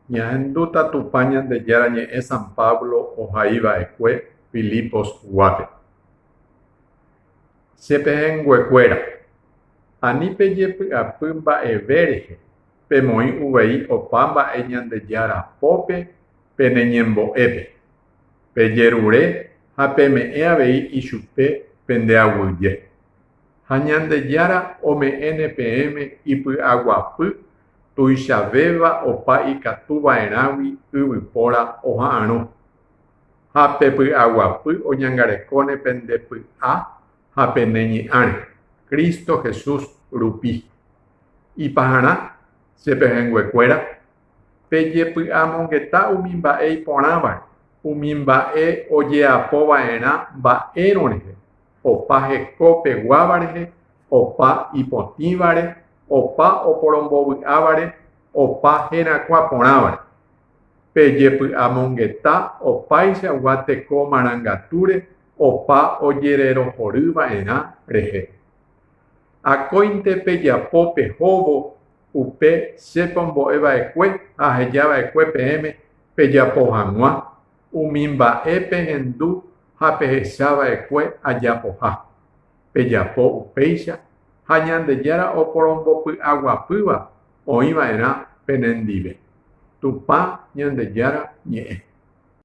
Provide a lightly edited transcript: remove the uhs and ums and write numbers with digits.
Ñahendúta Tupã Ñandejára ñe'ẽ San Pablo ohaiva'ekue Filipos guápe. Che pehẽnguekuéra, ani pejepy'apy mba'eve rehe, pemoĩ uvei opa mba'e Ñandejára pópe pene ñembo'épe. Pejerure ha peme'ẽ avei ichupe pende aguyje. Ha Ñandejára ome'ẽne peẽme ipy'aguapy tuichavéva opa ikatu va'erãgui yvypóra oha'arõ. Ha pe py'aguapy oñangarekóne pende py'a ha pene ñe'ãre, Cristo Jesús rupi. Ipaharã, che pehẽnguekuéra, pejepy'amongeta umi mba'e iporãvare, umi mba'e ojeapo va'erã mba'érõ rehe, opa heko peguáva rehe, opa ipotĩvare, opa oporombovy'ávare, opa herakuã porãvare. Pejepy'amongeta opaichagua teko marangatúre opa ojererohory va'erã rehe. Akóinte pejapo pehóvo upe che pombo'e va'ekue ha aheja va'ekue peẽme pejapo hag̃ua umi mba'e pehendu ha pehecha va'ekue ajapoha. Pejapo upéicha ha Ñandejára oporombopy'aguapýva oĩ va'erã penendive. Tupã Ñandejára ñe'ẽ.